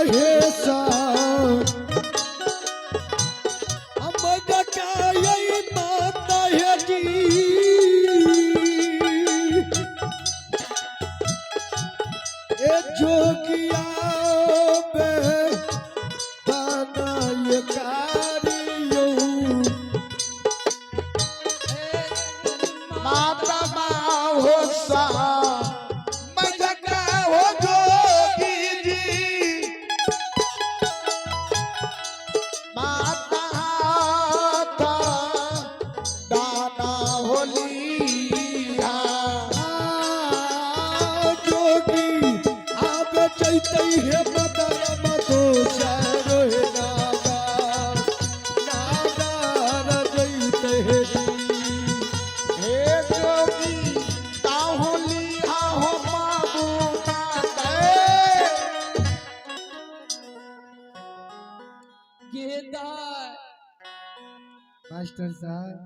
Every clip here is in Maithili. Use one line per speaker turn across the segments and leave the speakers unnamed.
हे सा हम जकाई माता हे जी। ए जोगिया बे दाना कारियो।
माता हो सा मजका हो जोगी जी। माता था दाना होलिया।
जोगी आब चैतै हे मदन मधु हे नादा नादा जैतै हे जी।
हे जोगी ताहु लिया हो बाबू माता।
गे दाय।
मास्टर साहब,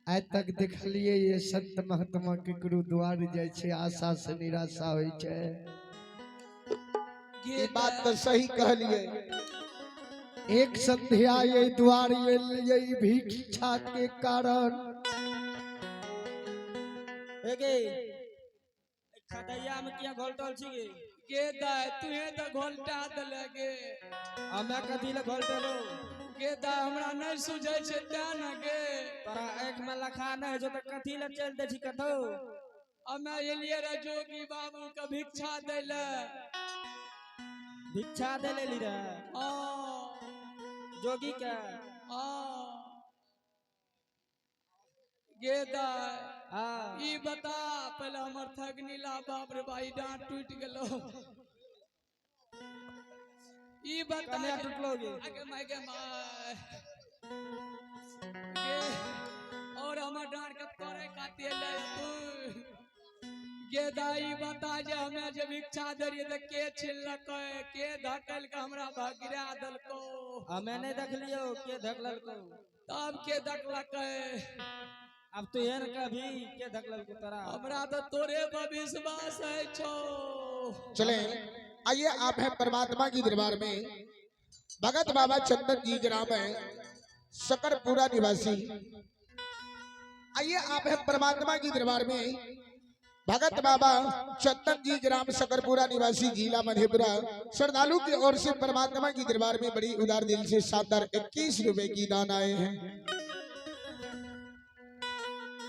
आइ तक देखलिए ये संत महात्मा के गुरुद्वार जाइ छै, आशा से निराशा होइ छै।
गे
ई बात तो सही कहलिए।
एक संध्या ये द्वार एलियै भिक्षा के कारण।
हे गे, खदैया में किया घोलटल छी गे?
गे दाय, तुहे तऽ घोलटा देले गे।
हमे कथी ले घोलटलो?
गे दाय, हमरा नहि सुझै छै तें ने गे।
तोरा आँख में लखा नहीं छौ तऽ कथी ले चलि दै छी कतौ?
हमे एलियै रे जोगी बाबू के भिक्षा दै ले।
भिक्षा दे लेली रे?
हाँ।
जोगी के?
हाँ गे दाय।
हाँ।
ई बता पहले, हमर थगनी ला, बाप रे भाई, डांट टूट गेलो। ई बता।
कन्या टूटलो गे?
आगे my गे my गे, और हमर डांट के तोरे खातिर ले तू। गे दाई, बता जे हमे जे भिक्षा दे रहियै त के छिनलकै, के धकल के हमरा भगिरा देलको?
हमे नहीं देखलियो के धकलको।
तब के धकलकै?
अब तू एहन कभी के धकलको तोरा?
हमरा तो तोरे पर विश्वास है छो।
चले आइए, आप हैं परमात्मा की दरबार में। भगत बाबा चंदन जी, ग्राम है सकरपुरा निवासी। आइए, आप हैं परमात्मा की दरबार में। भगत बाबा चंदन जी, ग्राम सकरपुरा निवासी, जिला मधेपुरा, श्रद्धालु की ओर से परमात्मा की दरबार में बड़ी उदार दिल से 7,021 रुपए की दान आए हैं।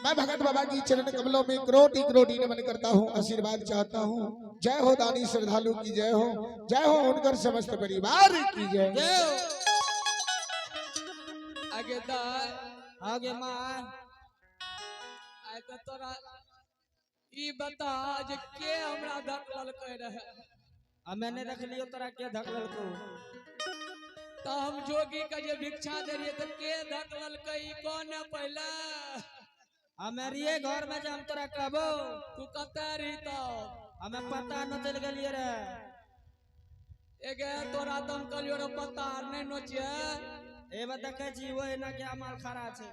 मैं भगत बाबा की चरण कमलों में करोटी करोटी नमन करता हूँ, आशीर्वाद चाहता हूँ। जय हो दानी श्रद्धालु की जय हो, जय हो उनकर समस्त परिवार की जय।
जय हो।
आगे दाई।
आगे माँ।
आइ तऽ तोरा ई बता जे के हमरा धकलकै रहे?
हमे नहीं देखलियो तोरा के धकलको।
तऽ हम जोगी के जे भिक्षा दे रहियै तऽ के धकलकै, ई कौन है पहिले?
हमे रहिए घर में जे हम तोरा कहबो?
तू कतऽ रही तब?
हमे पता न चल गेलिए रे।
एगे, तोरा तऽ हम कहलियो रे, पता आर नहि नोचिए।
एबे देखे छी, वो एना के माल खड़ा छै।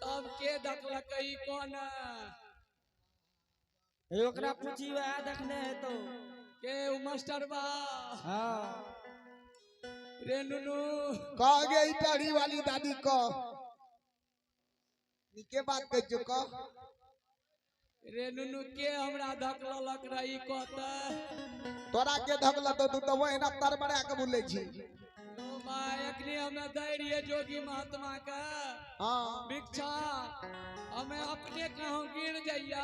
तब के धकलकै, ई कौन है?
हे, ओकरा पूछी, वएह देखने है तो।
के, उ मास्टर बा?
हाँ।
रे नुनू।
कह गे दाढ़ी वाली दादी, कह, निके बात कह जो, कह।
रे नुनू, के हमरा धकलक रहे, ई कहते।
तोरा के धकल तो तू तो वही ना तर मरा के बोले छी।
ओ my, अखनी हमे दै रहियै जोगी महात्मा के भिक्षा, हमे अपने कहूँ गिर जाइए।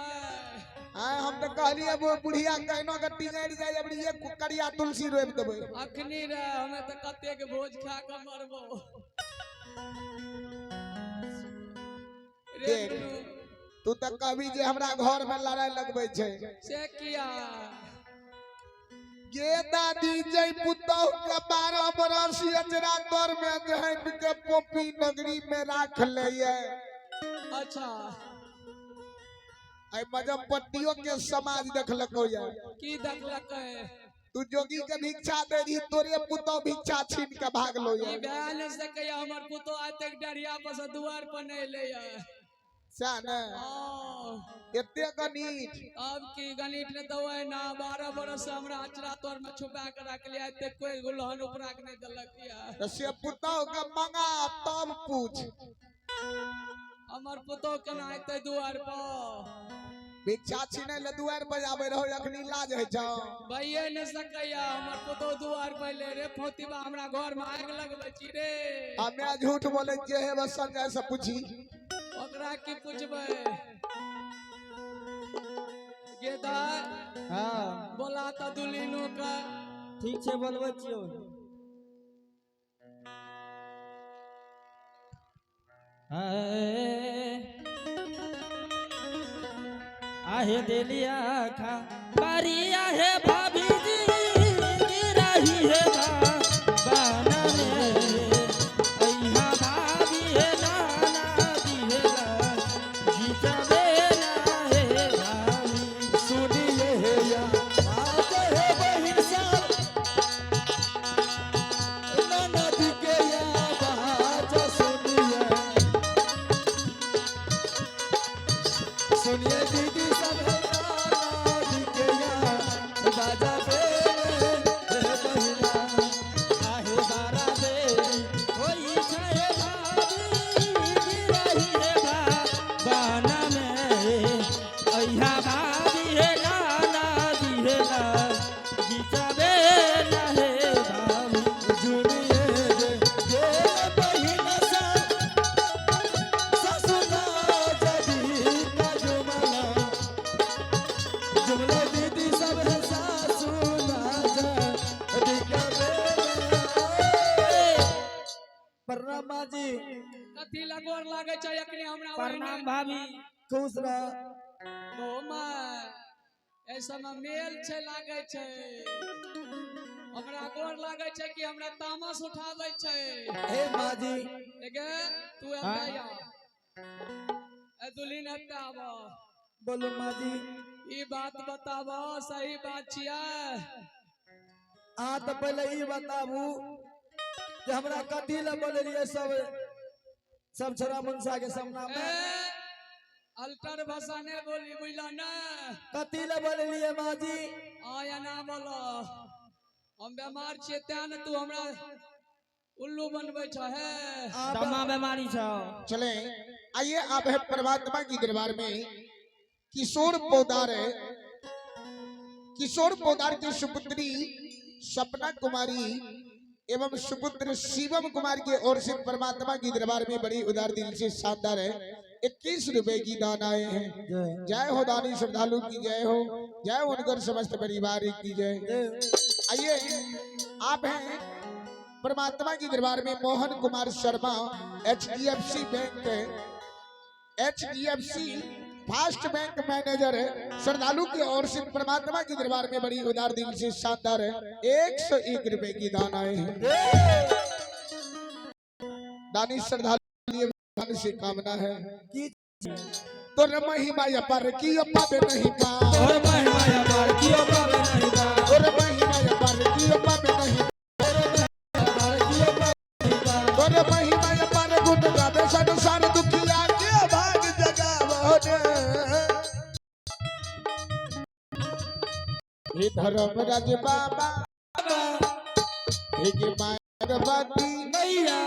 आय, हम तो कहलिए वो बुढ़िया कहनो के टिंगड़ जाय, अब ये करिया तुलसी रोपि देबै।
अखनी रे हमे तऽ कतेक भोज खा के मरबो रे।
देख।
नुनू।
तू तो कहबी जे हमरा घर में लड़ाई लगबै छै।
से किया?
गे दादी, जय पुतोह के 12 बरस अचरा तर में झाँप के पोपी नगरी में राख ले। आई मजमपट्टियों के समाज देखलको या।
की देखलकै?
तू जोगी के भिक्षा दे रही, तोरे पुतोह भिक्षा छीन के भागलो
ई
या।
भए नहि सकैया, हमर पुतोह आइ तक डरिया पर से दुआर पर नहि एलैया।
सएह ने?
हाँ।
एते गणित।
अब की गणित ने तो वही ना 12 बरस से हमरा अचरा तोर में छुपा के रख लिया, एते कोई गुलहन उपरा के नहीं देलक या।
तो से पुतहु के मंगा तब पूछ।
हमर पुतोह केना एते दुआर पर?
भिक्षा छीनै ले दुआर पर आबै रहो, अखनी लाज होइ छौ।
भइए नहि सकैया हमर पुतोह दुआर पर ले रे फोतिबा, हमरा घर में आगि लगबै छी रे।
हमे झूठ बोलै छियै, हे बस संजय से पूछी।
ओकरा की पूछबै? गे दाइ,
हाँ।
बोला तऽ दुलिनो के।
ठीक छै, बोलबै छियौ। आहे देलिया खा बारिया हे भाभी जी गिरही हे बाना में अइहा भाभी हे नाना दिहेला घिचबे ना हे भाभी।
सुनिए हे या आज हे बहिन सब ननद के या बाज, सुनिए सुनिए दीदी सब हे ननद के या बाजा बे हे बहिना।
आहे बारा बेरी होई छै भाभी गिरही हे बाना में अइहा भाभी हे नाना दिहेला घिचबे ना हे भाभी।
जुनिए जे जे बहिन सब ससुरा जदी का जुमला जुमला दीदी सब है सासुरा जदी का बेला। प्रणाम माँ जी।
कथी लगोर लागै छै अखनी हमरा?
प्रणाम भाभी।
खुश रह।
ओ my, एहि सबमे मेल छै लागै छै। हमरा गोर लागै छै कि हमरा तामस उठाबै छै?
हे माँ जी।
गे तू एतऽ आ, ए दुल्हिन एतऽ आब।
बोलो माँ जी।
ई बात बताब, सही बात छियै?
अहाँ तऽ पहिले ई बताबू जे हमरा कथी लए बोलेलियै सब सब छोरा मुनसा के सामना
ए
में?
अल्टर भाषा नहि बोली, बुझल ने?
कथी लए बोलेलियै माँ जी?
आ एना बोलो, हम बेमार छियै तें ने तू हमरा उल्लू बनबै छ हे।
दमा बीमारी छौ।
चले आइए, आप है परमात्मा की दरबार में किशोर पोदार है। किशोर पोदार की सुपुत्री सपना कुमारी एवं सुपुत्र शिवम कुमार की ओर से परमात्मा की दरबार में बड़ी उदार दिल से शानदार है 21 रुपए की दान आए हैं। जय हो दानी श्रद्धालु की जय हो, जय उनकर समस्त परिवार की जय। आइए, आप हैं परमात्मा की दरबार में Mohan Kumar Sharma, HDFC bank, HDFC first bank manager है, श्रद्धालु की ओर से परमात्मा के दरबार में बड़ी उदार दिल से शानदार है 101 रुपए की दान आए हैं। दानी श्रद्धालु दान से कामना है तो महिमा अपार की पावे नहीं पा
तोहर महिमा अपार कियो पावे नहीं पार।
तोर महिमा अपार की पावे नहीं,
अपार कियो पावे नहीं पार।
तोर महिमा अपार गुण गावे संसार दुखिया के भाग जगावो रे। हे धर्म राज बाबा, हे के मायावती
मैया,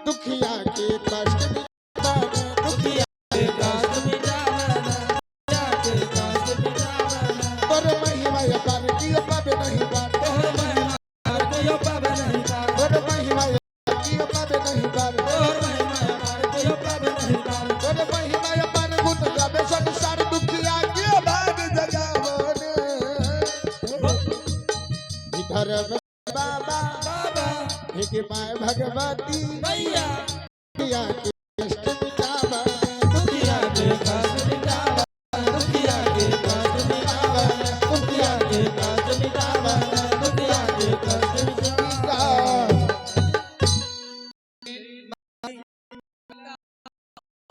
दुखिया के कष्ट मिटावे, दुखिया
के कष्ट मिटावना, दुखिया के कष्ट मिटावना।
तोर महिमा अपार की पावे नहीं पार।
तोहर महिमा अपार कियो पावे नहीं पार।
तोर महिमा अपार की पावे नहीं पार।
तोहर महिमा अपार कियो पावे नहीं पार।
तोर महिमा अपार गुण गावे संसार दुखिया के भाग जगावो रे। हे धर्म बाबा,
बाबा,
हे के my Bhagwati
मैया,
दुखिया के